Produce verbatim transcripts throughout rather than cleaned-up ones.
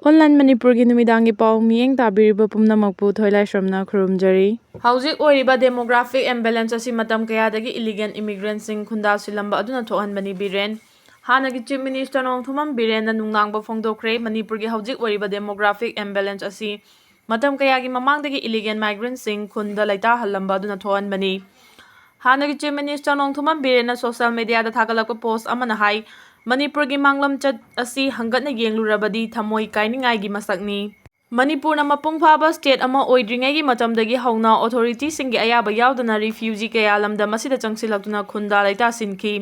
Online ꯃꯅꯤꯄꯨꯔꯒꯤ ꯅꯨꯃꯤꯗꯥꯡꯒꯤ ꯄꯥꯎ ꯃꯤꯠꯌꯦꯡ ꯇꯥꯕꯤꯔꯤꯕ ꯄꯨꯝꯅꯃꯛꯄꯨ ꯊꯣꯏꯂꯥꯏꯁ꯭ꯔꯝꯅ ꯈꯨꯔꯨꯝꯖꯔꯤ꯫ ꯍꯧꯖꯤꯛ ꯑꯣꯏꯔꯤꯕ demographic imbalance ꯑꯁꯤ ꯃꯇꯝ ꯀꯌꯥꯗꯒꯤ illegal immigrantꯁꯤꯡ ꯈꯨꯟꯗꯥ ꯁꯤꯜꯂꯝꯕ ꯑꯗꯨꯅ ꯊꯣꯛꯍꯟꯕꯅꯤ꯫ ꯕꯤꯔꯦꯟ꯫ ꯍꯥꯟꯅꯒꯤ Chief Minister ꯅꯣꯡꯊꯣꯝꯕꯝ ꯕꯤꯔꯦꯟꯅ ꯅꯨꯡꯅꯥꯡꯕ ꯐꯣꯡꯗꯣꯛꯈ꯭ꯔꯦ꯫ ꯃꯅꯤꯄꯨꯔꯒꯤ ꯍꯧꯖꯤꯛ ꯑꯣꯏꯔꯤꯕ demographic imbalance ꯑꯁꯤ ꯃꯇꯝ ꯀꯌꯥꯒꯤ ꯃꯃꯥꯡꯗꯒꯤ illegal migrantꯁꯤꯡ ꯈꯨꯟꯗ ꯂꯩꯇꯥꯍꯜꯂꯝꯕ ꯑꯗꯨꯅ ꯊꯣꯛꯍꯟꯕꯅꯤ꯫ ꯍꯥꯟꯅꯒꯤ Chief Minister Nongthombam ꯕꯤꯔꯦꯟꯅ social mediaꯗ ꯊꯥꯒꯠꯂꯛꯄ post ꯑꯃꯅ ꯍꯥꯏ, ꯃꯅꯤꯄꯨꯔꯒꯤ ꯃꯥꯡꯂꯝꯆꯠ ꯑꯁꯤ ꯍꯪꯒꯠꯅ ꯌꯦꯡꯂꯨꯔꯕꯗꯤ ꯊꯃꯣꯏ ꯀꯥꯏꯅꯤꯡꯉꯥꯏꯒꯤ ꯃꯁꯛꯅꯤ꯫ ꯃꯅꯤꯄꯨꯔꯅ ꯃꯄꯨꯡ ꯐꯥꯕ state ꯑꯃ ꯑꯣꯏꯗ꯭ꯔꯤꯉꯩꯒꯤ ꯃꯇꯝꯗꯒꯤ ꯍꯧꯅ authorityꯁꯤꯡꯒꯤ ꯑꯌꯥꯕ ꯌꯥꯎꯗꯅ refugeeꯒꯤ ꯀꯌꯥ ꯂꯝꯗꯝ ꯑꯁꯤꯗ ꯆꯪꯁꯤꯜꯂꯛꯇꯨꯅ ꯈꯨꯟꯗꯥ ꯂꯩꯇꯥꯁꯤꯟꯈꯤ꯫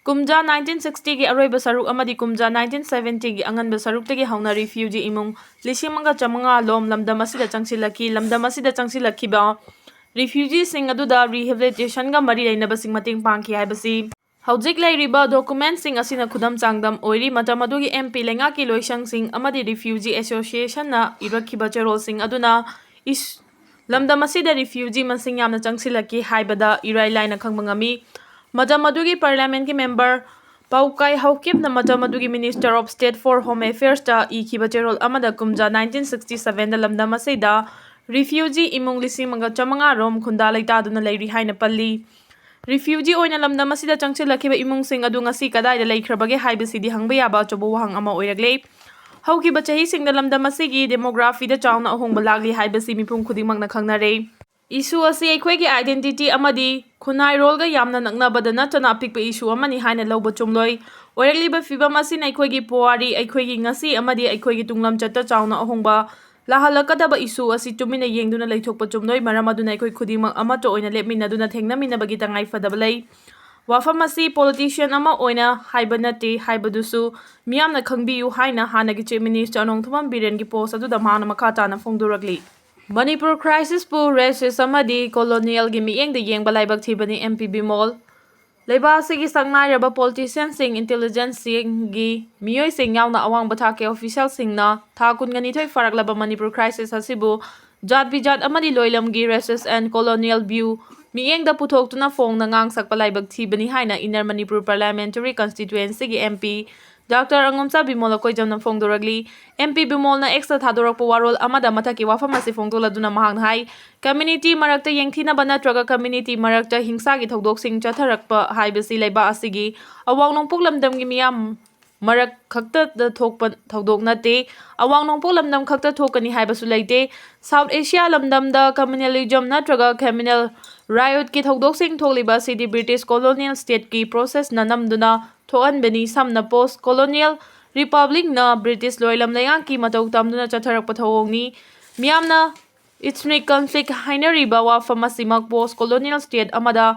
ꯀꯨꯝꯖꯥ nineteen sixtyꯒꯤ ꯑꯔꯣꯏꯕ ꯁꯔꯨꯛ ꯑꯃꯗꯤ ꯀꯨꯝꯖꯥ nineteen seventyꯒꯤ ꯑꯉꯟꯕ ꯁꯔꯨꯛꯇꯒꯤ ꯍꯧꯅ refugee ꯏꯃꯨꯡ ꯂꯤꯁꯤꯡ ꯑꯃꯒ ꯆꯥꯃꯉꯥ ꯂꯣꯝ ꯂꯝꯗꯝ ꯑꯁꯤꯗ ꯆꯪꯁꯤꯜꯂꯛꯈꯤ꯫ ꯂꯝꯗꯝ ꯑꯁꯤꯗ ꯆꯪꯁꯤꯜꯂꯛꯈꯤꯕ refugeeꯁꯤꯡ ꯑꯗꯨꯗ rehabilitationꯒ ꯃꯔꯤ ꯂꯩꯅꯕꯁꯤꯡ ꯃꯇꯦꯡ ꯄꯥꯡꯈꯤ ꯍꯥꯏꯕꯁꯤ ꯍꯧꯖꯤꯛ ꯂꯩꯔꯤꯕ documentꯁꯤꯡ ꯑꯁꯤꯅ ꯈꯨꯗꯝ ꯆꯥꯡꯗꯝ ꯑꯣꯏꯔꯤ꯫ ꯃꯇꯝ ꯑꯗꯨꯒꯤ MP ꯂꯩꯉꯥꯛꯀꯤ ꯂꯣꯏꯁꯪꯁꯤꯡ ꯑꯃꯗꯤ refugee associationꯅ ꯏꯔꯛꯈꯤꯕ ꯆꯦꯔꯣꯜꯁꯤꯡ ꯑꯗꯨꯅ ꯏꯁ-, ꯂꯝꯗꯝ ꯑꯁꯤꯗ refugee ꯃꯁꯤꯡ ꯌꯥꯝꯅ ꯆꯪꯁꯤꯜꯂꯛꯈꯤ ꯍꯥꯏꯕꯗ ꯏꯔꯥꯏ ꯂꯥꯏꯅ ꯈꯪꯕ ꯉꯝꯃꯤ꯫ ꯃꯇꯝ ꯑꯗꯨꯒꯤ parliamentꯀꯤ member ꯄꯥꯎꯀꯥꯏ ꯍꯧꯀꯤꯞꯅ ꯃꯇꯝ ꯑꯗꯨꯒꯤ Minister of State for Home Affairsꯇ ꯏꯈꯤꯕ ꯆꯦꯔꯣꯜ ꯑꯃꯗ ꯀꯨꯝꯖꯥ nineteen sixty sevenꯗ ꯂꯝꯗꯝ ꯑꯁꯤꯗ refugee ꯏꯃꯨꯡ ꯂꯤꯁꯤꯡ ꯑꯃꯒ ꯆꯥꯃꯉꯥ ꯔꯣꯝ ꯈꯨꯟꯗꯥ ꯂꯩꯇꯥꯗꯨꯅ ꯂꯩꯔꯤ ꯍꯥꯏꯅ ꯄꯜꯂꯤ꯫ Refugee ꯑꯣꯏꯅ ꯂꯝꯗꯝ ꯑꯁꯤꯗ ꯆꯪꯁꯤꯜꯂꯛꯈꯤꯕ ꯏꯃꯨꯡꯁꯤꯡ ꯑꯗꯨ ꯉꯁꯤ ꯀꯗꯥꯏꯗ ꯂꯩꯈ꯭ꯔꯕꯒꯦ ꯍꯥꯏꯕꯁꯤꯗꯤ ꯍꯪꯕ ꯌꯥꯕ ꯑꯆꯧꯕ ꯋꯥꯍꯪ ꯑꯃ ꯑꯣꯏꯔꯛꯂꯦ꯫ ꯍꯧꯈꯤꯕ ꯆꯍꯤꯁꯤꯡꯗ ꯂꯝꯗꯝ ꯑꯁꯤꯒꯤ demographyꯗ ꯆꯥꯎꯅ ꯑꯍꯣꯡꯕ ꯂꯥꯛꯂꯤ ꯍꯥꯏꯕꯁꯤ ꯃꯤꯄꯨꯝ ꯈꯨꯗꯤꯡꯃꯛꯅ ꯈꯪꯅꯔꯦ꯫ Issue ꯑꯁꯤ ꯑꯩꯈꯣꯏꯒꯤ identity ꯑꯃꯗꯤ ꯈꯨꯟꯅꯥꯏꯔꯣꯜꯒ ꯌꯥꯝꯅ ꯅꯛꯅꯕꯗ ꯅꯠꯇꯅ ꯑꯄꯤꯛꯄ issue ꯑꯃꯅꯤ ꯍꯥꯏꯅ ꯂꯧꯕ ꯆꯨꯝꯂꯣꯏ꯫ ꯑꯣꯏꯔꯛꯂꯤꯕ ꯐꯤꯚꯝ ꯑꯁꯤꯅ ꯑꯩꯈꯣꯏꯒꯤ ꯄꯨꯋꯥꯔꯤ, ꯑꯩꯈꯣꯏꯒꯤ ꯉꯁꯤ ꯑꯃꯗꯤ ꯑꯩꯈꯣꯏꯒꯤ ꯇꯨꯡꯂꯝꯆꯠꯇ ꯆꯥꯎꯅ ꯑꯍꯣꯡꯕ ꯂꯥꯛꯍꯜꯂꯛꯀꯗꯕ issue ꯑꯁꯤ ꯇꯨꯃꯤꯟꯅ ꯌꯦꯡꯗꯨꯅ ꯂꯩꯊꯣꯛꯄ ꯆꯨꯝꯂꯣꯏ꯫ ꯃꯔꯝ ꯑꯗꯨꯅ ꯑꯩꯈꯣꯏ ꯈꯨꯗꯤꯡꯃꯛ ꯑꯃꯠꯇ ꯑꯣꯏꯅ ꯂꯦꯞꯃꯤꯟꯅꯗꯨꯅ ꯊꯦꯡꯅꯃꯤꯟꯅꯕꯒꯤ ꯇꯉꯥꯏ ꯐꯗꯕ ꯂꯩ꯫ ꯋꯥꯐꯝ ꯑꯁꯤ politician ꯑꯃ ꯑꯣꯏꯅ ꯍꯥꯏꯕ ꯅꯠꯇꯦ ꯍꯥꯏꯕꯗꯨꯁꯨ ꯃꯤꯌꯥꯝꯅ ꯈꯪꯕꯤꯌꯨ ꯍꯥꯏꯅ ꯍꯥꯟꯅꯒꯤ Chief Minister ꯅꯣꯡꯊꯣꯝꯕꯝ ꯕꯤꯔꯦꯟꯒꯤ post ꯑꯗꯨꯗ ꯃꯍꯥꯛꯅ ꯃꯈꯥ ꯇꯥꯅ ꯐꯣꯡꯗꯣꯔꯛꯂꯤ꯫ ꯃꯅꯤꯄꯨꯔ crisisꯄꯨ racist ꯑꯃꯗꯤ colonialꯒꯤ ꯃꯤꯠꯌꯦꯡꯗ ꯌꯦꯡꯕ ꯂꯥꯏꯕꯛ ꯊꯤꯕꯅꯤ, MP ꯕꯤꯃꯣꯜ꯫ ꯂꯩꯕꯥꯛ ꯑꯁꯤꯒꯤ ꯁꯛꯅꯥꯏꯔꯕ politicianꯁꯤꯡ, intelligenceꯁꯤꯡꯒꯤ ꯃꯤꯑꯣꯏꯁꯤꯡ ꯌꯥꯎꯅ ꯑꯋꯥꯡꯕ ꯊꯥꯛꯀꯤ officialꯁꯤꯡꯅ ꯊꯥ ꯀꯨꯟꯒ ꯅꯤꯊꯣꯏ ꯐꯥꯔꯛꯂꯕ ꯃꯅꯤꯄꯨꯔ crisis ꯑꯁꯤꯕꯨ ꯖꯥꯠ ꯕꯤꯖꯥꯠ ꯑꯃꯗꯤ ꯂꯣꯏꯂꯝꯒꯤ racist and colonial view ꯃꯤꯠꯌꯦꯡꯗ ꯄꯨꯊꯣꯛꯇꯨꯅ ꯐꯣꯡꯅ ꯉꯥꯡ ꯁꯛꯄ ꯂꯥꯏꯕꯛ ꯊꯤꯕꯅꯤ ꯍꯥꯏꯅ Inner Manipur Parliamentary Constituencyꯒꯤ MP ꯗꯥꯛꯇꯔ ꯑꯉꯣꯝꯆꯥ ꯕꯤꯃꯣꯜ ꯑꯀꯣꯏꯖꯝꯅ ꯐꯣꯡꯗꯣꯔꯛꯂꯤ꯫ ꯑꯦꯝ ꯄꯤ ꯕꯤꯃꯣꯜꯅ X ꯇ ꯊꯥꯗꯣꯔꯛꯄ ꯋꯥꯔꯣꯜ ꯑꯃꯗ ꯃꯊꯛꯀꯤ ꯋꯥꯐꯝ ꯑꯁꯤ ꯐꯣꯡꯗꯣꯛꯂꯗꯨꯅ ꯃꯍꯥꯛꯅ ꯍꯥꯏ, community ꯃꯔꯛꯇ ꯌꯦꯡꯊꯤꯅꯕ ꯅꯠꯇ꯭ꯔꯒ community ꯃꯔꯛꯇ ꯍꯤꯡꯁꯥꯒꯤ ꯊꯧꯗꯣꯛꯁꯤꯡ ꯆꯠꯊꯔꯛꯄ ꯍꯥꯏꯕꯁꯤ ꯂꯩꯕꯥꯛ ꯑꯁꯤꯒꯤ ꯑꯋꯥꯡ ꯅꯣꯡꯄꯣꯛ ꯂꯝꯗꯝꯒꯤ ꯃꯤꯌꯥꯝ ꯃꯔꯛ ꯈꯛꯇꯗ ꯊꯣꯛꯄ ꯊꯧꯗꯣꯛ ꯅꯠꯇꯦ꯫ ꯑꯋꯥꯡ ꯅꯣꯡꯄꯣꯛ ꯂꯝꯗꯝ ꯈꯛꯇ ꯊꯣꯛꯀꯅꯤ ꯍꯥꯏꯕꯁꯨ ꯂꯩꯇꯦ꯫ South Asia ꯂꯝꯗꯝꯗ communalism ꯅꯠꯇ꯭ꯔꯒ communal riot ꯀꯤ ꯊꯧꯗꯣꯛꯁꯤꯡ ꯊꯣꯛꯂꯤꯕ ꯑꯁꯤꯗꯤ British colonial state ꯀꯤ process ꯅ ꯅꯝꯗꯨꯅ ꯊꯣꯛꯍꯟꯕꯅꯤ꯫ ꯁꯝꯅ post colonial republic ꯅ British ꯂꯣꯏꯂꯝ ꯂꯩꯉꯥꯛꯀꯤ ꯃꯇꯧ ꯇꯝꯗꯨꯅ ꯆꯠꯊꯔꯛꯄ ꯊꯧꯑꯣꯡꯅꯤ꯫ ꯃꯤꯌꯥꯝꯅ ethnic conflict ꯍꯥꯏꯅꯔꯤꯕ ꯋꯥꯐꯝ ꯑꯁꯤꯃꯛ post colonial state ꯑꯃꯗ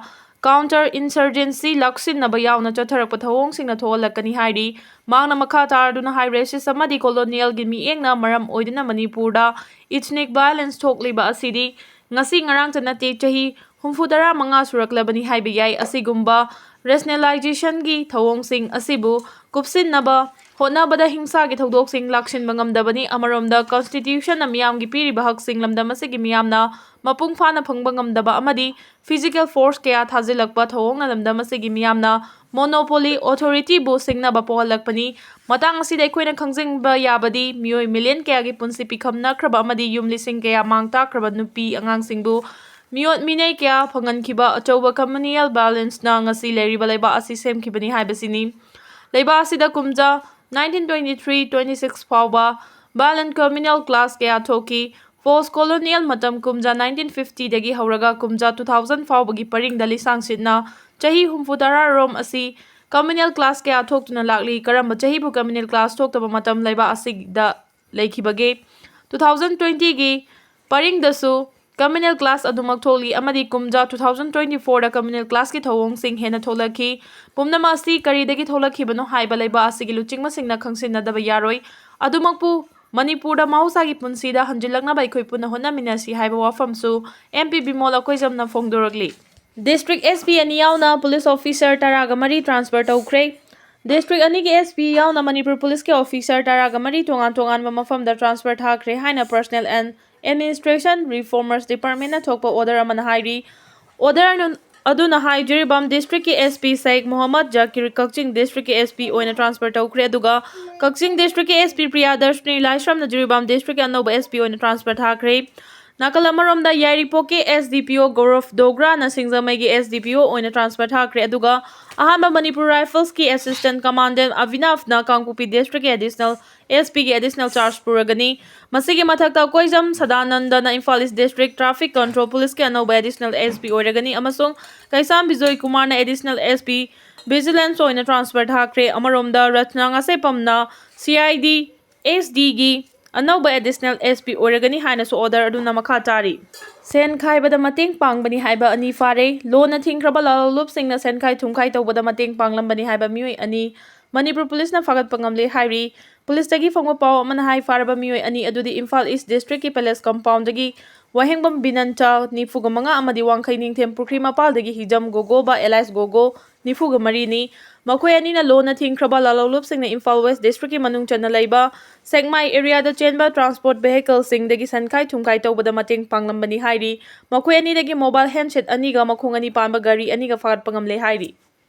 counter insurgency ꯂꯥꯛꯁꯤꯟꯅꯕ ꯌꯥꯎꯅ ꯆꯠꯊꯔꯛꯄ ꯊꯧꯑꯣꯡꯁꯤꯡꯅ ꯊꯣꯛꯍꯜꯂꯛꯀꯅꯤ ꯍꯥꯏꯔꯤ꯫ ꯃꯍꯥꯛꯅ ꯃꯈꯥ ꯇꯥꯔꯗꯨꯅ ꯍꯥꯏ, racist ꯑꯃꯗꯤ colonial ꯒꯤ ꯃꯤꯠꯌꯦꯡꯅ ꯃꯔꯝ ꯑꯣꯏꯗꯨꯅ ꯃꯅꯤꯄꯨꯔꯗ ethnic violence ꯊꯣꯛꯂꯤꯕ ꯑꯁꯤꯗꯤ ꯉꯁꯤ ꯉꯔꯥꯡꯇ ꯅꯠꯇꯦ, ꯆꯍꯤ ꯍꯨꯝꯐꯨ ꯇꯔꯥ ꯃꯉꯥ ꯁꯨꯔꯛꯂꯕꯅꯤ ꯍꯥꯏꯕ ꯌꯥꯏ꯫ ꯑꯁꯤꯒꯨꯝꯕ rationalization ꯒꯤ ꯊꯧꯑꯣꯡꯁꯤꯡ ꯑꯁꯤꯕꯨ ꯀꯨꯞꯁꯤꯟꯅꯕ ꯍꯣꯠꯅꯕꯗ ꯍꯤꯡꯁꯥꯒꯤ ꯊꯧꯗꯣꯛꯁꯤꯡ ꯂꯥꯛꯁꯤꯟꯕ ꯉꯝꯗꯕꯅꯤ꯫ ꯑꯃꯔꯣꯝꯗ constitution ꯅ ꯃꯤꯌꯥꯝꯒꯤ ꯄꯤꯔꯤꯕ ꯍꯛꯁꯤꯡ ꯂꯝꯗꯝ ꯑꯁꯤꯒꯤ ꯃꯤꯌꯥꯝꯅ ꯃꯄꯨꯡ ꯐꯥꯅ ꯐꯪꯕ ꯉꯝꯗꯕ ꯑꯃꯗꯤ physical force ꯀꯌꯥ ꯊꯥꯖꯤꯜꯂꯛꯄ ꯊꯧꯑꯣꯡꯅ ꯂꯝꯗꯝ ꯑꯁꯤꯒꯤ ꯃꯤꯌꯥꯝꯅ monopoly authority ꯕꯨ ꯁꯤꯡꯅꯕ ꯄꯣꯛꯍꯜꯂꯛꯄꯅꯤ꯫ ꯃꯇꯥꯡ ꯑꯁꯤꯗ ꯑꯩꯈꯣꯏꯅ ꯈꯪꯖꯤꯟꯕ ꯌꯥꯕꯗꯤ ꯃꯤꯑꯣꯏ million ꯀꯌꯥꯒꯤ ꯄꯨꯟꯁꯤ ꯄꯤꯈꯝꯅꯈ꯭ꯔꯕ ꯑꯃꯗꯤ ꯌꯨꯝ ꯂꯤꯁꯤꯡ ꯀꯌꯥ ꯃꯥꯡ ꯇꯥꯛꯈ꯭ꯔꯕ ꯅꯨꯄꯤ ꯑꯉꯥꯡꯁꯤꯡꯕꯨ ꯃꯤꯑꯣꯠ ꯃꯤꯅꯩ ꯀꯌꯥ ꯐꯪꯍꯟꯈꯤꯕ ꯑꯆꯧꯕ communal violence ꯅ ꯉꯁꯤ ꯂꯩꯔꯤꯕ ꯂꯩꯕꯥꯛ ꯑꯁꯤ ꯁꯦꯝꯈꯤꯕꯅꯤ ꯍꯥꯏꯕꯁꯤꯅꯤ꯫ ꯂꯩꯕꯥꯛ ꯑꯁꯤꯗ ꯀꯨꯝꯖꯥ nineteen twenty three twenty six ꯐꯥꯎꯕ violent communal clash ꯀꯌꯥ ꯊꯣꯛꯈꯤ꯫ Post colonial ꯃꯇꯝ ꯀꯨꯝꯖꯥ nineteen fifty ꯗꯒꯤ ꯍꯧꯔꯒ ꯀꯨꯝꯖꯥ two thousand ꯐꯥꯎꯕꯒꯤ ꯄꯔꯤꯡꯗ ꯂꯤꯁꯥꯡꯁꯤꯠꯅ ꯆꯍꯤ ꯍꯨꯝꯐꯨ ꯇꯔꯥꯔꯣꯝ ꯑꯁꯤ communal clash ꯀꯌꯥ ꯊꯣꯛꯇꯨꯅ ꯂꯥꯛꯂꯤ꯫ ꯀꯔꯝꯕ ꯆꯍꯤꯕꯨ communal clash ꯊꯣꯛꯇꯕ ꯃꯇꯝ ꯂꯩꯕꯥꯛ ꯑꯁꯤꯗ ꯂꯩꯈꯤꯕꯒꯦ? Two thousand twenty ꯒꯤ ꯄꯔꯤꯡꯗꯁꯨ communal clash ꯑꯗꯨꯃꯛ ꯊꯣꯛꯂꯤ ꯑꯃꯗꯤ ꯀꯨꯝꯖꯥ two thousand twenty four ꯗ communal clash ꯀꯤ ꯊꯧꯑꯣꯡꯁꯤꯡ ꯍꯦꯟꯅ ꯊꯣꯛꯂꯛꯈꯤ꯫ ꯄꯨꯝꯅꯃꯛ ꯑꯁꯤ ꯀꯔꯤꯗꯒꯤ ꯊꯣꯛꯂꯛꯈꯤꯕꯅꯣ ꯍꯥꯏꯕ ꯂꯩꯕꯥꯛ ꯑꯁꯤꯒꯤ ꯂꯨꯆꯤꯡꯕꯁꯤꯡꯅ ꯈꯪꯁꯤꯟꯅꯗꯕ ꯌꯥꯔꯣꯏ꯫ ꯑꯗꯨꯃꯛꯄꯨ ꯃꯅꯤꯄꯨꯔꯗ ꯃꯍꯧꯁꯥꯒꯤ ꯄꯨꯟꯁꯤꯗ ꯍꯟꯖꯤꯜꯂꯛꯅꯕ ꯑꯩꯈꯣꯏ ꯄꯨꯟꯅ ꯍꯣꯠꯅꯃꯤꯟꯅꯁꯤ ꯍꯥꯏꯕ ꯋꯥꯐꯝꯁꯨ ꯑꯦꯝ ꯄꯤ ꯕꯤꯃꯣꯜ ꯑꯀꯣꯏꯖꯝꯅ ꯐꯣꯡꯗꯣꯔꯛꯂꯤ꯫ District S P ꯑꯅꯤ ꯌꯥꯎꯅ police officer ꯇꯔꯥꯒ ꯃꯔꯤ transfer ꯇꯧꯈ꯭ꯔꯦ꯫ District ꯑꯅꯤꯒꯤ S P ꯌꯥꯎꯅ ꯃꯅꯤꯄꯨꯔ police ꯀꯤ officer ꯇꯔꯥꯒ ꯃꯔꯤ ꯇꯣꯉꯥꯟ ꯇꯣꯉꯥꯟꯕ ꯃꯐꯝꯗ transfer ꯊꯥꯈ꯭ꯔꯦ ꯍꯥꯏꯅ Personnel and Administration Reforms Department ꯅ ꯊꯣꯛꯄ order ꯑꯃꯅ ꯍꯥꯏꯔꯤ꯫ Order ꯑꯅꯨ-, ꯑꯗꯨꯅ ꯍꯥꯏ, ꯖꯤꯔꯤꯕꯥꯝ ꯗꯤꯁꯇ꯭ꯔꯤꯛꯀꯤ SP ꯁꯦꯈ ꯃꯨꯍꯝꯃꯗ ꯖꯀꯤꯔ ꯀꯛꯆꯤꯡ ꯗꯤꯁꯇ꯭ꯔꯤꯛꯀꯤ SP ꯑꯣꯏꯅ ꯇ꯭ꯔꯥꯟꯁꯐꯔ ꯇꯧꯈ꯭ꯔꯦ꯫ ꯑꯗꯨꯒ ꯀꯛꯆꯤꯡ ꯗꯤꯁꯇ꯭ꯔꯤꯛꯀꯤ SP ꯄ꯭ꯔꯤꯌꯥꯗꯔꯁꯅꯤ ꯂꯥꯏꯁ꯭ꯔꯝꯅ ꯖꯤꯔꯤꯕꯥꯝ ꯗꯤꯁꯇ꯭ꯔꯤꯛꯀꯤ ꯑꯅꯧꯕ SP ꯑꯣꯏꯅ ꯇ꯭ꯔꯥꯟꯁꯐꯔ ꯊꯥꯈ꯭ꯔꯦ꯫ ꯅꯥꯀꯜ ꯑꯃꯔꯣꯝꯗ, ꯌꯥꯏꯔꯤꯄꯣꯛꯀꯤ SDPO ꯒꯧꯔꯚ ꯗꯣꯒ꯭ꯔꯥꯅ ꯁꯤꯡꯖꯃꯩꯒꯤ SDPO ꯑꯣꯏꯅ ꯇ꯭ꯔꯥꯟꯁꯐꯔ ꯊꯥꯈ꯭ꯔꯦ꯫ ꯑꯗꯨꯒ ꯑꯍꯥꯟꯕ ꯃꯅꯤꯄꯨꯔ ꯔꯥꯏꯐꯜꯁꯀꯤ assistant commandant ꯑꯚꯤꯅꯚꯅ ꯀꯥꯡꯄꯣꯛꯄꯤ ꯗꯤꯁꯇ꯭ꯔꯤꯛꯀꯤ ꯑꯦꯗꯤꯁꯅꯦꯜ SPꯒꯤ ꯑꯦꯗꯤꯁꯅꯦꯜ ꯆꯥꯔꯖ ꯄꯨꯔꯒꯅꯤ꯫ ꯃꯁꯤꯒꯤ ꯃꯊꯛꯇ, ꯀꯣꯏꯖꯝ ꯁꯗꯥꯅꯟꯗꯅ ꯏꯝꯐꯥꯜ ꯏꯁ ꯗꯤꯁꯇ꯭ꯔꯤꯛ ꯇ꯭ꯔꯥꯐꯤꯛ ꯀꯟꯇ꯭ꯔꯣꯜ ꯄꯨꯂꯤꯁꯀꯤ ꯑꯅꯧꯕ ꯑꯦꯗꯤꯁꯅꯦꯜ SP ꯑꯣꯏꯔꯒꯅꯤ ꯑꯃꯁꯨꯡ ꯀꯩꯁꯥꯝ ꯕꯤꯖꯣꯏ ꯀꯨꯃꯥꯔꯅ ꯑꯦꯗꯤꯁꯅꯦꯜ SP ꯚꯤꯖꯤꯂꯦꯟꯁ ꯑꯣꯏꯅ ꯇ꯭ꯔꯥꯟꯁꯐꯔ ꯊꯥꯈ꯭ꯔꯦ꯫ ꯑꯃꯔꯣꯝꯗ, ꯔꯠꯅ ꯉꯥꯁꯦꯄꯝꯅ CID SDꯒꯤ ꯑꯅꯧꯕ ꯑꯦꯗꯤꯁꯅꯦꯜ SP ꯑꯣꯏꯔꯒꯅꯤ ꯍꯥꯏꯅꯁꯨ ꯑꯣꯔꯗꯔ ꯑꯗꯨꯅ ꯃꯈꯥ ꯇꯥꯔꯤ꯫ ꯁꯦꯟ ꯈꯥꯏꯕꯗ ꯃꯇꯦꯡ ꯄꯥꯡꯕꯅꯤ ꯍꯥꯏꯕ ꯑꯅꯤ ꯐꯥꯔꯦ꯫ ꯂꯣꯟꯅ ꯊꯤꯡꯈ꯭ꯔꯕ ꯂꯥꯂꯣꯡꯂꯨꯞꯁꯤꯡꯅ ꯁꯦꯟꯈꯥꯏ ꯊꯨꯝꯈꯥꯏ ꯇꯧꯕꯗ ꯃꯇꯦꯡ ꯄꯥꯡꯂꯝꯕꯅꯤ ꯍꯥꯏꯕ ꯃꯤꯑꯣꯏ ꯑꯅꯤ ꯃꯅꯤꯄꯨꯔ ꯄꯨꯂꯤꯁꯅ ꯐꯥꯒꯠꯄ ꯉꯝꯂꯦ ꯍꯥꯏꯔꯤ꯫ ꯄꯨꯂꯤꯁꯇꯒꯤ ꯐꯪꯕ ꯄꯥꯎ ꯑꯃꯅ ꯍꯥꯏ, ꯐꯥꯔꯕ ꯃꯤꯑꯣꯏ ꯑꯅꯤ ꯑꯗꯨꯗꯤ ꯏꯝꯐꯥꯜ ꯏꯁ ꯗꯤꯁꯇ꯭ꯔꯤꯛꯀꯤ ꯄꯦꯂꯦꯁ ꯀꯝꯄꯥꯎꯟꯗꯒꯤ ꯋꯥꯍꯦꯡꯕꯝ ꯕꯤꯅꯟꯆ, ꯅꯤꯐꯨꯒ ꯃꯉꯥ, ꯑꯃꯗꯤ ꯋꯥꯡꯈꯩ ꯅꯤꯡꯊꯦꯝ ꯄꯨꯈ꯭ꯔꯤ ꯃꯄꯥꯜꯗꯒꯤ ꯍꯤꯖꯝ ꯒꯣꯒꯣꯕ alias ꯒꯣꯒꯣ, ꯅꯤꯐꯨꯒ ꯃꯔꯤꯅꯤ꯫ ꯃꯈꯣꯏ ꯑꯅꯤꯅ ꯂꯣꯟꯅ ꯊꯤꯡꯈ꯭ꯔꯕ ꯂꯥꯂꯣꯡꯂꯨꯞꯁꯤꯡꯅ ꯏꯝꯐꯥꯜ ꯋꯦꯁ ꯗꯤꯁꯇ꯭ꯔꯤꯛꯀꯤ ꯃꯅꯨꯡ ꯆꯟꯅ ꯂꯩꯕ ꯁꯦꯛꯃꯥꯏ ꯑꯦꯔꯤꯌꯥꯗ ꯆꯦꯟꯕ ꯇ꯭ꯔꯥꯟꯁꯄꯣꯔꯠ ꯚꯦꯍꯤꯀꯜꯁꯤꯡꯗꯒꯤ ꯁꯦꯟꯈꯥꯏ ꯊꯨꯝꯈꯥꯏ ꯇꯧꯕꯗ ꯃꯇꯦꯡ ꯄꯥꯡꯂꯝꯕꯅꯤ ꯍꯥꯏꯔꯤ꯫ ꯃꯈꯣꯏ ꯑꯅꯤꯗꯒꯤ ꯃꯣꯕꯥꯏꯜ ꯍꯦꯟꯁꯦꯠ ꯑꯅꯤꯒ ꯃꯈꯣꯡ ꯑꯅꯤ ꯄꯥꯟꯕ ꯒꯥꯔꯤ ꯑꯅꯤꯒ ꯐꯥꯒꯠꯄ ꯉꯝꯂꯦ ꯍꯥꯏꯔꯤ꯫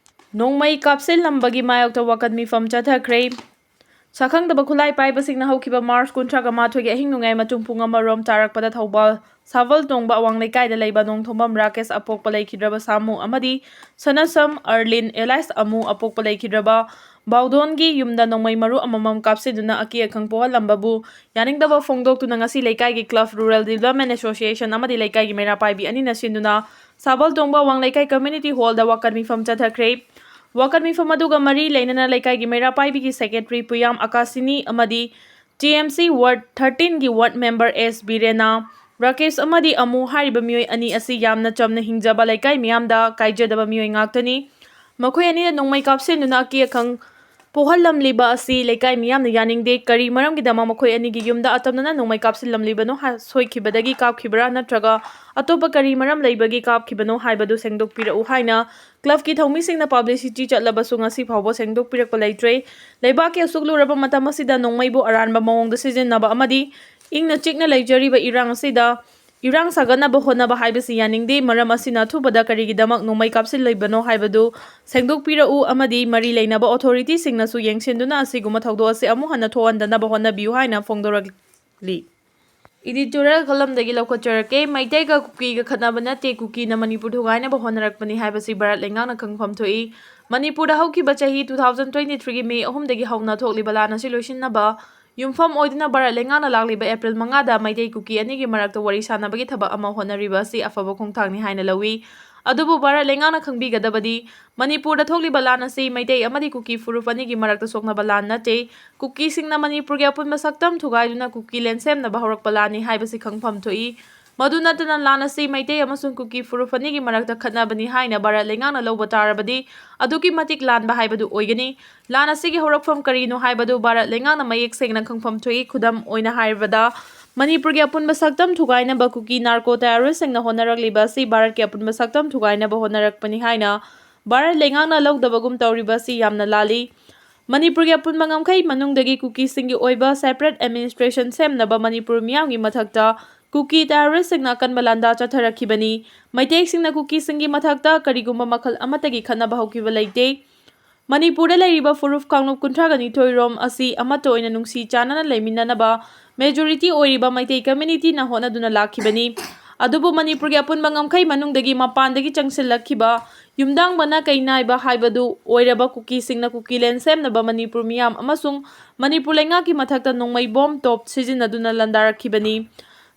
ꯅꯣꯡꯃꯩ ꯀꯥꯞꯁꯤꯜꯂꯝꯕꯒꯤ ꯃꯥꯌꯣꯛꯇ ꯋꯥꯀꯠ ꯃꯤꯐꯝ ꯆꯠꯊꯈ꯭ꯔꯦ꯫ ꯁꯛꯈꯪꯗꯕ ꯈꯨꯠꯂꯥꯏ ꯄꯥꯏꯕꯁꯤꯡꯅ ꯍꯧꯈꯤꯕ ꯃꯥꯔꯆ ꯀꯨꯟꯊ꯭ꯔꯥꯒ ꯃꯥꯊꯣꯏꯒꯤ ꯑꯍꯤꯡ ꯅꯣꯡꯌꯥꯏ ꯃꯇꯨꯡ ꯄꯨꯡ ꯑꯃꯔꯣꯝ ꯇꯥꯔꯛꯄꯗ ꯊꯧꯕꯥꯜ ꯁꯥꯕꯜ ꯇꯣꯡꯕ ꯑꯋꯥꯡ ꯂꯩꯀꯥꯏꯗ ꯂꯩꯕ ꯅꯣꯡꯊꯣꯝꯕꯝ ꯔꯥꯀꯦꯁ ꯑꯄꯣꯛꯄ ꯂꯩꯈꯤꯗ꯭ꯔꯕ ꯁꯥꯃꯨ ꯑꯃꯗꯤ ꯁꯅꯁꯝ ꯑꯔꯂꯤꯟ alias ꯑꯃꯨ ꯑꯄꯣꯛꯄ ꯂꯩꯈꯤꯗ꯭ꯔꯕ ꯕꯥꯎꯗꯣꯟꯒꯤ ꯌꯨꯝꯗ ꯅꯣꯡꯃꯩ ꯃꯔꯨ ꯑꯃꯃꯝ ꯀꯥꯞꯁꯤꯟꯗꯨꯅ ꯑꯀꯤ ꯑꯈꯪ ꯄꯣꯛꯍꯜꯂꯝꯕꯕꯨ ꯌꯥꯅꯤꯡꯗꯕ ꯐꯣꯡꯗꯣꯛꯇꯨꯅ ꯉꯁꯤ ꯂꯩꯀꯥꯏꯒꯤ ꯀ꯭ꯂꯕ, ꯔꯨꯔꯦꯜ ꯗꯤꯕ꯭ꯂꯞꯃꯦꯟ ꯑꯦꯁꯣꯁꯤꯌꯦꯁꯟ ꯑꯃꯗꯤ ꯂꯩꯀꯥꯏꯒꯤ ꯃꯩꯔꯥ ꯄꯥꯏꯕꯤ ꯑꯅꯤꯅ ꯁꯤꯟꯗꯨꯅ ꯁꯥꯕꯜ ꯇꯣꯡꯕ ꯑꯋꯥꯡ ꯂꯩꯀꯥꯏ ꯀꯝꯃ꯭ꯌꯨꯅꯤꯇꯤ ꯍꯣꯜꯗ ꯋꯥꯀꯠ ꯃꯤꯐꯝ ꯆꯠꯊꯈ꯭ꯔꯦ꯫ ꯋꯥꯀꯠ ꯃꯤꯐꯝ ꯑꯗꯨꯒ ꯃꯔꯤ ꯂꯩꯅꯅ ꯂꯩꯀꯥꯏꯒꯤ ꯃꯩꯔꯥ ꯄꯥꯏꯕꯤꯒꯤ ꯁꯦꯀ꯭ꯔꯦꯇꯔꯤ ꯄꯨꯌꯥꯝ ꯑꯀꯥꯁꯤꯅꯤ ꯑꯃꯗꯤ TMC ꯋꯥꯔꯗ thirteenꯒꯤ ꯋꯥꯔꯗ ꯃꯦꯝꯕꯔ ꯑꯦꯁ ꯕꯤꯔꯦꯅꯥ, ꯔꯥꯀꯦꯁ ꯑꯃꯗꯤ ꯑꯃꯨ ꯍꯥꯏꯔꯤꯕ ꯃꯤꯑꯣꯏ ꯑꯅꯤ ꯑꯁꯤ ꯌꯥꯝꯅ ꯆꯝꯅ ꯍꯤꯡꯖꯕ ꯂꯩꯀꯥꯏ ꯃꯤꯌꯥꯝꯗ ꯀꯥꯏꯖꯗꯕ ꯃꯤꯑꯣꯏ ꯉꯥꯛꯇꯅꯤ꯫ ꯃꯈꯣꯏ ꯑꯅꯤꯅ ꯅꯣꯡꯃꯩ ꯀꯥꯞꯁꯤꯟꯗꯨꯅ ꯑꯀꯤ ꯑꯈꯪ ꯄꯣꯛꯍꯜꯂꯝꯂꯤꯕ ꯑꯁꯤ ꯂꯩꯀꯥꯏ ꯃꯤꯌꯥꯝꯅ ꯌꯥꯅꯤꯡꯗꯦ꯫ ꯀꯔꯤ ꯃꯔꯝꯒꯤꯗꯃꯛ ꯃꯈꯣꯏ ꯑꯅꯤꯒꯤ ꯌꯨꯝꯗ ꯑꯇꯝꯅꯅ ꯅꯣꯡꯃꯩ ꯀꯥꯞꯁꯤꯜꯂꯝꯂꯤꯕꯅꯣ ꯍꯥ-, ꯁꯣꯏꯈꯤꯕꯗꯒꯤ ꯀꯥꯞꯈꯤꯕ꯭ꯔꯥ ꯅꯠꯇ꯭ꯔꯒ ꯑꯇꯣꯞꯄ ꯀꯔꯤ ꯃꯔꯝ ꯂꯩꯕꯒꯤ ꯀꯥꯞꯈꯤꯕꯅꯣ ꯍꯥꯏꯕꯗꯨ ꯁꯦꯡꯗꯣꯛꯄꯤꯔꯛꯎ ꯍꯥꯏꯅ ꯀ꯭ꯂꯕꯀꯤ ꯊꯧꯃꯤꯁꯤꯡꯅ ꯄꯕ꯭ꯂꯤꯁꯤꯇꯤ ꯆꯠꯂꯕꯁꯨ ꯉꯁꯤ ꯐꯥꯎꯕ ꯁꯦꯡꯗꯣꯛꯄꯤꯔꯛꯄ ꯂꯩꯇ꯭ꯔꯦ꯫ ꯂꯩꯕꯥꯛꯀꯤ ꯑꯁꯨꯛ ꯂꯨꯔꯕ ꯃꯇꯝ ꯑꯁꯤꯗ ꯅꯣꯡꯃꯩꯕꯨ ꯑꯔꯥꯟꯕ ꯃꯑꯣꯡꯗ ꯁꯤꯖꯤꯟꯅꯕ ꯑꯃꯗꯤ ꯏꯪꯅ ꯆꯤꯛꯅ ꯂꯩꯖꯔꯤꯕ ꯏꯔꯥꯡ ꯑꯁꯤꯗ ꯏꯔꯥꯡ ꯁꯥꯒꯠꯅꯕ ꯍꯣꯠꯅꯕ ꯍꯥꯏꯕꯁꯤ ꯌꯥꯅꯤꯡꯗꯦ꯫ ꯃꯔꯝ ꯑꯁꯤꯅ ꯑꯊꯨꯕꯗ ꯀꯔꯤꯒꯤꯗꯃꯛ ꯅꯣꯡꯃꯩ ꯀꯥꯞꯁꯤꯜꯂꯤꯕꯅꯣ ꯍꯥꯏꯕꯗꯨ ꯁꯦꯡꯗꯣꯛꯄꯤꯔꯛꯎ ꯑꯃꯗꯤ ꯃꯔꯤ ꯂꯩꯅꯕ ꯑꯣꯊꯣꯔꯤꯇꯤꯁꯤꯡꯅꯁꯨ ꯌꯦꯡꯁꯤꯟꯗꯨꯅ ꯑꯁꯤꯒꯨꯝꯕ ꯊꯧꯗꯣꯛ ꯑꯁꯤ ꯑꯃꯨꯛ ꯍꯟꯅ ꯊꯣꯛꯍꯟꯗꯅꯕ ꯍꯣꯠꯅꯕꯤꯌꯨ ꯍꯥꯏꯅ ꯐꯣꯡꯗꯣꯔꯛꯂꯤ꯫ ꯏꯗꯤꯇꯣꯔꯤꯌꯦꯜ ꯀꯂꯝꯗꯒꯤ ꯂꯧꯈꯠꯆꯔꯛꯀꯦ꯫ ꯃꯩꯇꯩꯒ ꯀꯨꯀꯤꯒ ꯈꯠꯅꯕ ꯅꯠꯇꯦ, ꯀꯨꯀꯤꯅ ꯃꯅꯤꯄꯨꯔ ꯊꯨꯒꯥꯏꯅꯕ ꯍꯣꯠꯅꯔꯛꯄꯅꯤ ꯍꯥꯏꯕꯁꯤ ꯚꯥꯔꯠ ꯂꯩꯉꯥꯛꯅ ꯈꯪꯐꯝ ꯊꯣꯛꯏ꯫ ꯃꯅꯤꯄꯨꯔꯗ ꯍꯧꯈꯤꯕ ꯆꯍꯤ two thousand twenty threeꯒꯤ May ꯑꯍꯨꯝꯗꯒꯤ ꯍꯧꯅ ꯊꯣꯛꯂꯤꯕ ꯂꯥꯟ ꯑꯁꯤ ꯂꯣꯏꯁꯤꯟꯅꯕ ꯌꯨꯝꯐꯝ ꯑꯣꯏꯗꯨꯅ ꯚꯥꯔꯠ ꯂꯩꯉꯥꯛꯅ ꯂꯥꯛꯂꯤꯕ April ꯃꯉꯥꯗ ꯃꯩꯇꯩ ꯀꯨꯀꯤ ꯑꯅꯤꯒꯤ ꯃꯔꯛꯇ ꯋꯥꯔꯤ ꯁꯥꯟꯅꯕꯒꯤ ꯊꯕꯛ ꯑꯃ ꯍꯣꯠꯅꯔꯤꯕ ꯑꯁꯤ ꯑꯐꯕ ꯈꯣꯡꯊꯥꯡꯅꯤ ꯍꯥꯏꯅ ꯂꯧꯏ꯫ ꯑꯗꯨꯕꯨ ꯚꯥꯔꯠ ꯂꯩꯉꯥꯛꯅ ꯈꯪꯕꯤꯒꯗꯕꯗꯤ, ꯃꯅꯤꯄꯨꯔꯗ ꯊꯣꯛꯂꯤꯕ ꯂꯥꯟ ꯑꯁꯤ ꯃꯩꯇꯩ ꯑꯃꯗꯤ ꯀꯨꯀꯤ ꯐꯨꯔꯨꯞ ꯑꯅꯤꯒꯤ ꯃꯔꯛꯇ ꯁꯣꯛꯅꯕ ꯂꯥꯟ ꯅꯠꯇꯦ꯫ ꯀꯨꯀꯤꯁꯤꯡꯅ ꯃꯅꯤꯄꯨꯔꯒꯤ ꯑꯄꯨꯟꯕ ꯁꯛꯇꯝ ꯊꯨꯒꯥꯏꯗꯨꯅ ꯀꯨꯀꯤ ꯂꯦꯟ ꯁꯦꯝꯅꯕ ꯍꯧꯔꯛꯄ ꯂꯥꯟꯅꯤ ꯍꯥꯏꯕꯁꯤ ꯈꯪꯐꯝ ꯊꯣꯛꯏ꯫ ꯃꯗꯨ ꯅꯠꯇꯅ, ꯂꯥꯟ ꯑꯁꯤ ꯃꯩꯇꯩ ꯑꯃꯁꯨꯡ ꯀꯨꯀꯤ ꯐꯨꯔꯨꯞ ꯑꯅꯤꯒꯤ ꯃꯔꯛꯇ ꯈꯠꯅꯕꯅꯤ ꯍꯥꯏꯅ ꯚꯥꯔꯠ ꯂꯩꯉꯥꯛꯅ ꯂꯧꯕ ꯇꯥꯔꯕꯗꯤ, ꯑꯗꯨꯛꯀꯤ ꯃꯇꯤꯛ ꯂꯥꯟꯕ ꯍꯥꯏꯕꯗꯨ ꯑꯣꯏꯒꯅꯤ꯫ ꯂꯥꯟ ꯑꯁꯤꯒꯤ ꯍꯧꯔꯛꯐꯝ ꯀꯔꯤꯅꯣ ꯍꯥꯏꯕꯗꯨ ꯚꯥꯔꯠ ꯂꯩꯉꯥꯛꯅ ꯃꯌꯦꯛ ꯁꯦꯡꯅ ꯈꯪꯐꯝ ꯊꯣꯛꯏ꯫ ꯈꯨꯗꯝ ꯑꯣꯏꯅ ꯍꯥꯏꯔꯕꯗ, ꯃꯅꯤꯄꯨꯔꯒꯤ ꯑꯄꯨꯟꯕ ꯁꯛꯇꯝ ꯊꯨꯒꯥꯏꯅꯕ ꯀꯨꯀꯤ ꯅꯥꯔꯀꯣ ꯇꯦꯔꯣꯔꯤꯁꯁꯤꯡꯅ ꯍꯣꯠꯅꯔꯛꯂꯤꯕ ꯑꯁꯤ ꯚꯥꯔꯠꯀꯤ ꯑꯄꯨꯟꯕ ꯁꯛꯇꯝ ꯊꯨꯒꯥꯏꯅꯕ ꯍꯣꯠꯅꯔꯛꯄꯅꯤ ꯍꯥꯏꯅ ꯚꯥꯔꯠ ꯂꯩꯉꯥꯛꯅ ꯂꯧꯗꯕꯒꯨꯝ ꯇꯧꯔꯤꯕ ꯑꯁꯤ ꯌꯥꯝꯅ ꯂꯥꯜꯂꯤ꯫ ꯃꯅꯤꯄꯨꯔꯒꯤ ꯑꯄꯨꯟꯕ ꯉꯝꯈꯩ ꯃꯅꯨꯡꯗꯒꯤ ꯀꯨꯀꯤꯁꯤꯡꯒꯤ ꯑꯣꯏꯕ separate administration ꯁꯦꯝꯅꯕ ꯃꯅꯤꯄꯨꯔ ꯃꯤꯌꯥꯝꯒꯤ ꯃꯊꯛꯇ ꯀꯨꯀꯤ ꯇꯦꯔꯣꯔꯤꯁꯁꯤꯡꯅ ꯑꯀꯟꯕ ꯂꯥꯟꯗꯥ ꯆꯠꯊꯔꯛꯈꯤꯕꯅꯤ꯫ ꯃꯩꯇꯩꯁꯤꯡꯅ ꯀꯨꯀꯤꯁꯤꯡꯒꯤ ꯃꯊꯛꯇ ꯀꯔꯤꯒꯨꯝꯕ ꯃꯈꯜ ꯑꯃꯠꯇꯒꯤ ꯈꯠꯅꯕ ꯍꯧꯈꯤꯕ ꯂꯩꯇꯦ꯫ ꯃꯅꯤꯄꯨꯔꯗ ꯂꯩꯔꯤꯕ ꯐꯨꯔꯨꯞ ꯀꯥꯡꯂꯨꯞ ꯀꯨꯟꯊ꯭ꯔꯥꯒ ꯅꯤꯊꯣꯏ ꯔꯣꯝ ꯑꯁꯤ ꯑꯃꯠꯇ ꯑꯣꯏꯅ ꯅꯨꯡꯁꯤ ꯆꯥꯟꯅꯅ ꯂꯩꯃꯤꯟꯅꯅꯕ majority ꯑꯣꯏꯔꯤꯕ ꯃꯩꯇꯩ communityꯅ ꯍꯣꯠꯅꯗꯨꯅ ꯂꯥꯛꯈꯤꯕꯅꯤ꯫ ꯑꯗꯨꯕꯨ ꯃꯅꯤꯄꯨꯔꯒꯤ ꯑꯄꯨꯟꯕ ꯉꯝꯈꯩ ꯃꯅꯨꯡꯗꯒꯤ ꯃꯄꯥꯟꯗꯒꯤ ꯆꯪꯁꯤꯜꯂꯛꯈꯤꯕ ꯌꯨꯝꯗꯥꯡꯕꯅ ꯀꯩ ꯅꯥꯏꯕ ꯍꯥꯏꯕꯗꯨ ꯑꯣꯏꯔꯕ ꯀꯨꯀꯤꯁꯤꯡꯅ ꯀꯨꯀꯤ ꯂꯦꯟ ꯁꯦꯝꯅꯕ ꯃꯅꯤꯄꯨꯔ ꯃꯤꯌꯥꯝ ꯑꯃꯁꯨꯡ ꯃꯅꯤꯄꯨꯔ ꯂꯩꯉꯥꯛꯀꯤ ꯃꯊꯛꯇ ꯅꯣꯡꯃꯩ ꯕꯣꯝ ꯇꯣꯞ ꯁꯤꯖꯤꯟꯅꯗꯨꯅ ꯂꯥꯟꯗꯥꯔꯛꯈꯤꯕꯅꯤ꯫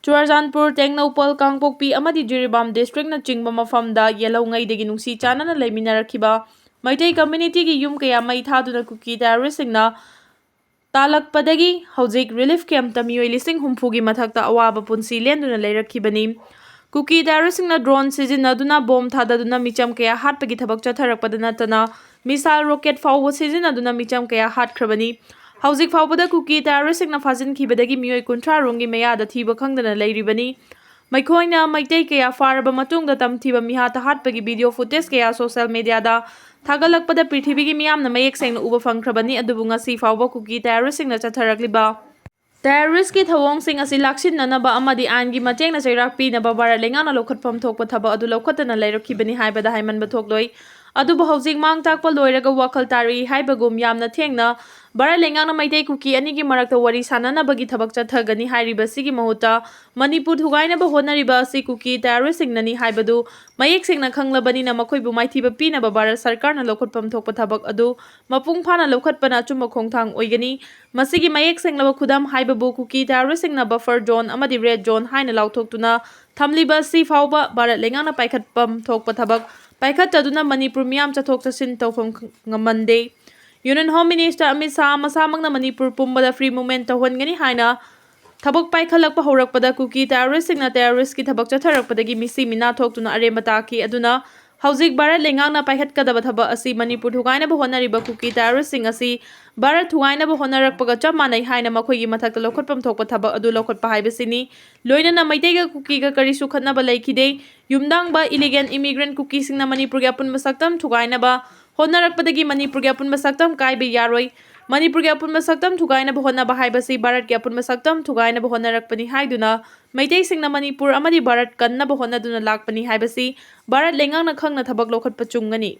ꯆꯨꯔꯥꯆꯥꯟꯄꯨꯔ, ꯇꯦꯡꯅꯧꯄꯜ, ꯀꯥꯡꯄꯣꯛꯄꯤ ꯑꯃꯗꯤ ꯖꯤꯔꯤꯕꯥꯝ districtꯅꯆꯤꯡꯕ ꯃꯐꯝꯗ ꯌꯦꯜꯍꯧꯉꯩꯗꯒꯤ ꯅꯨꯡꯁꯤ ꯆꯥꯟꯅꯅ ꯂꯩꯃꯤꯟꯅꯔꯛꯈꯤꯕ ꯃꯩꯇꯩ communityꯒꯤ ꯌꯨꯝ ꯀꯌꯥ ꯃꯩ ꯊꯥꯗꯨꯅ ꯀꯨꯀꯤ terroristꯁꯤꯡꯅ ꯇꯥꯜꯂꯛꯄꯗꯒꯤ ꯍꯧꯖꯤꯛ relief campꯇ ꯃꯤꯑꯣꯏ ꯂꯤꯁꯤꯡ ꯍꯨꯝꯐꯨꯒꯤ ꯃꯊꯛꯇ ꯑꯋꯥꯕ ꯄꯨꯟꯁꯤ ꯂꯦꯟꯗꯨꯅ ꯂꯩꯔꯛꯈꯤꯕꯅꯤ꯫ ꯀꯨꯀꯤ terroristꯁꯤꯡꯅ drone ꯁꯤꯖꯤꯟꯅꯗꯨꯅ ꯕꯣꯝ ꯊꯥꯗꯗꯨꯅ ꯃꯤꯆꯝ ꯀꯌꯥ ꯍꯥꯠꯄꯒꯤ ꯊꯕꯛ ꯆꯠꯊꯔꯛꯄꯗ ꯅꯠꯇꯅ, missile rocket ꯐꯥꯎꯕ ꯁꯤꯖꯤꯟꯅꯗꯨꯅ ꯃꯤꯆꯝ ꯀꯌꯥ ꯍꯥꯠꯈ꯭ꯔꯕꯅꯤ꯫ ꯍꯧꯖꯤꯛ ꯐꯥꯎꯕꯗ ꯀꯨꯀꯤ terroristꯁꯤꯡꯅ ꯐꯥꯖꯤꯟꯈꯤꯕꯗꯒꯤ ꯃꯤꯑꯣꯏ ꯀꯨꯟꯊ꯭ꯔꯥ ꯔꯣꯝꯒꯤ ꯃꯌꯥꯗ ꯊꯤꯕ ꯈꯪꯗꯅ ꯂꯩꯔꯤꯕꯅꯤ꯫ ꯃꯈꯣꯏꯅ ꯃꯩꯇꯩ ꯀꯌꯥ ꯐꯥꯔꯕ ꯃꯇꯨꯡꯗ ꯇꯝꯊꯤꯕ ꯃꯤꯍꯥꯠ ꯇꯍꯥꯠꯄꯒꯤ video footage ꯀꯌꯥ social mediaꯗ ꯊꯥꯒꯠꯂꯛꯄꯗ ꯄ꯭ꯔꯤꯊꯤꯕꯤꯒꯤ ꯃꯤꯌꯥꯝꯅ ꯃꯌꯦꯛ ꯁꯦꯡꯅ ꯎꯕ ꯐꯪꯈ꯭ꯔꯕꯅꯤ꯫ ꯑꯗꯨꯕꯨ ꯉꯁꯤ ꯐꯥꯎꯕ ꯀꯨꯀꯤ terroristꯁꯤꯡꯅ ꯆꯠꯊꯔꯛꯂꯤꯕ ꯇꯦꯔꯣꯔꯤꯁꯀꯤ ꯊꯧꯑꯣꯡꯁꯤꯡ ꯑꯁꯤ ꯂꯥꯛꯁꯤꯟꯅꯅꯕ ꯑꯃꯗꯤ ꯑꯥꯏꯟꯒꯤ ꯃꯇꯦꯡꯅ ꯆꯩꯔꯥꯛ ꯄꯤꯅꯕ ꯚꯥꯔꯠ ꯂꯩꯉꯥꯛꯅ ꯂꯧꯈꯠꯐꯝ ꯊꯣꯛꯄ ꯊꯕꯛ ꯑꯗꯨ ꯂꯧꯈꯠꯇꯅ ꯂꯩꯔꯛꯈꯤꯕꯅꯤ ꯍꯥꯏꯕꯗ ꯍꯥꯏꯃꯟꯕ ꯊꯣꯛꯂꯣꯏ꯫ ꯑꯗꯨꯕꯨ ꯍꯧꯖꯤꯛ ꯃꯥꯡ ꯇꯥꯛꯄ ꯂꯣꯏꯔꯒ ꯋꯥꯈꯜ ꯇꯥꯔꯛꯏ ꯍꯥꯏꯕꯒꯨꯝ ꯌꯥꯝꯅ ꯊꯦꯡꯅ ꯚꯥꯔꯠ ꯂꯩꯉꯥꯛꯅ ꯃꯩꯇꯩ ꯀꯨꯀꯤ ꯑꯅꯤꯒꯤ ꯃꯔꯛꯇ ꯋꯥꯔꯤ ꯁꯥꯟꯅꯅꯕꯒꯤ ꯊꯕꯛ ꯆꯠꯊꯒꯅꯤ ꯍꯥꯏꯔꯤꯕꯁꯤꯒꯤ ꯃꯍꯨꯠꯇ ꯃꯅꯤꯄꯨꯔ ꯊꯨꯒꯥꯏꯅꯕ ꯍꯣꯠꯅꯔꯤꯕ ꯑꯁꯤ ꯀꯨꯀꯤ ꯇꯦꯔꯣꯔꯤꯁꯁꯤꯡꯅꯅꯤ ꯍꯥꯏꯕꯗꯨ ꯃꯌꯦꯛ ꯁꯦꯡꯅ ꯈꯪꯂꯕꯅꯤꯅ ꯃꯈꯣꯏꯕꯨ ꯃꯥꯏꯊꯤꯕ ꯄꯤꯅꯕ ꯚꯥꯔꯠ ꯁꯔꯀꯥꯔꯅ ꯂꯧꯈꯠꯐꯝ ꯊꯣꯛꯄ ꯊꯕꯛ ꯑꯗꯨ ꯃꯄꯨꯡ ꯐꯥꯅ ꯂꯧꯈꯠꯄꯅ ꯑꯆꯨꯝꯕ ꯈꯣꯡꯊꯥꯡ ꯑꯣꯏꯒꯅꯤ꯫ ꯃꯁꯤꯒꯤ ꯃꯌꯦꯛ ꯁꯦꯡꯂꯕ ꯈꯨꯗꯝ ꯍꯥꯏꯕꯕꯨ ꯀꯨꯀꯤ ꯇꯦꯔꯣꯔꯤꯁꯁꯤꯡꯅ buffer zone ꯑꯃꯗꯤ red zone ꯍꯥꯏꯅ ꯂꯥꯎꯊꯣꯛꯇꯨꯅ ꯊꯝꯂꯤꯕ ꯑꯁꯤ ꯐꯥꯎꯕ ꯚꯥꯔꯠ ꯂꯩꯉꯥꯛꯅ ꯄꯥꯏꯈꯠꯐꯝ ꯊꯣꯛꯄ ꯊꯕꯛ ꯄꯥꯏꯈꯠꯇꯗꯨꯅ ꯃꯅꯤꯄꯨꯔ ꯃꯤꯌꯥꯝ ꯆꯠꯊꯣꯛ ꯆꯠꯁꯤꯟ ꯇꯧꯐꯝ ꯉꯝꯍꯟꯗꯦ꯫ Union Home Minister Amit Shah ꯃꯁꯥꯃꯛꯅ Manipur ꯄꯨꯝꯕꯗ free movement ꯇꯧꯍꯟꯒꯅꯤ ꯍꯥꯏꯅ ꯊꯕꯛ ꯄꯥꯏꯈꯠꯂꯛꯄ ꯍꯧꯔꯛꯄꯗ ꯀꯨꯀꯤ ꯇꯦꯔꯣꯔꯤꯁꯁꯤꯡꯅ ꯇꯦꯔꯣꯔꯤꯁꯀꯤ ꯊꯕꯛ ꯆꯠꯊꯔꯛꯄꯗꯒꯤ ꯃꯤꯁꯤ ꯃꯤꯅꯥ ꯊꯣꯛꯇꯨꯅ ꯑꯔꯦꯝꯕ ꯇꯥꯈꯤ꯫ ꯑꯗꯨꯅ ꯍꯧꯖꯤꯛ ꯚꯥꯔꯠ ꯂꯩꯉꯥꯛꯅ ꯄꯥꯏꯈꯠꯀꯗꯕ ꯊꯕꯛ ꯑꯁꯤ ꯃꯅꯤꯄꯨꯔ ꯊꯨꯒꯥꯏꯅꯕ ꯍꯣꯠꯅꯔꯤꯕ ꯀꯨꯀꯤ ꯇꯦꯔꯣꯔꯤꯁꯁꯤꯡ ꯑꯁꯤ ꯚꯥꯔꯠ ꯊꯨꯒꯥꯏꯅꯕ ꯍꯣꯠꯅꯔꯛꯄꯒ ꯆꯞ ꯃꯥꯟꯅꯩ ꯍꯥꯏꯅ ꯃꯈꯣꯏꯒꯤ ꯃꯊꯛꯇ ꯂꯧꯈꯠꯐꯝ ꯊꯣꯛꯄ ꯊꯕꯛ ꯑꯗꯨ ꯂꯧꯈꯠꯄ ꯍꯥꯏꯕꯁꯤꯅꯤ꯫ ꯂꯣꯏꯅꯅ ꯃꯩꯇꯩꯒ ꯀꯨꯀꯤꯒ ꯀꯔꯤꯁꯨ ꯈꯠꯅꯕ ꯂꯩꯈꯤꯗꯦ꯫ ꯌꯨꯝꯗꯥꯡꯕ illegal immigrant ꯀꯨꯀꯤꯁꯤꯡꯅ ꯃꯅꯤꯄꯨꯔꯒꯤ ꯑꯄꯨꯟꯕ ꯁꯛꯇꯝ ꯊꯨꯒꯥꯏꯅꯕ ꯍꯣꯠꯅꯔꯛꯄꯗꯒꯤ ꯃꯅꯤꯄꯨꯔꯒꯤ ꯑꯄꯨꯟꯕ ꯁꯛꯇꯝ ꯀꯥꯏꯕ ꯌꯥꯔꯣꯏ꯫ ꯃꯅꯤꯄꯨꯔꯒꯤ ꯑꯄꯨꯟꯕ ꯁꯛꯇꯝ ꯊꯨꯒꯥꯏꯅꯕ ꯍꯣꯠꯅꯕ ꯍꯥꯏꯕꯁꯤ ꯚꯥꯔꯠꯀꯤ ꯑꯄꯨꯟꯕ ꯁꯛꯇꯝ ꯊꯨꯒꯥꯏꯅꯕ ꯍꯣꯠꯅꯔꯛꯄꯅꯤ ꯍꯥꯏꯗꯨꯅ ꯃꯩꯇꯩꯁꯤꯡꯅ ꯃꯅꯤꯄꯨꯔ ꯑꯃꯗꯤ ꯚꯥꯔꯠ ꯀꯟꯅꯕ ꯍꯣꯠꯅꯗꯨꯅ ꯂꯥꯛꯄꯅꯤ ꯍꯥꯏꯕꯁꯤ ꯚꯥꯔꯠ ꯂꯩꯉꯥꯛꯅ ꯈꯪꯅ ꯊꯕꯛ ꯂꯧꯈꯠꯄ ꯆꯨꯝꯒꯅꯤ꯫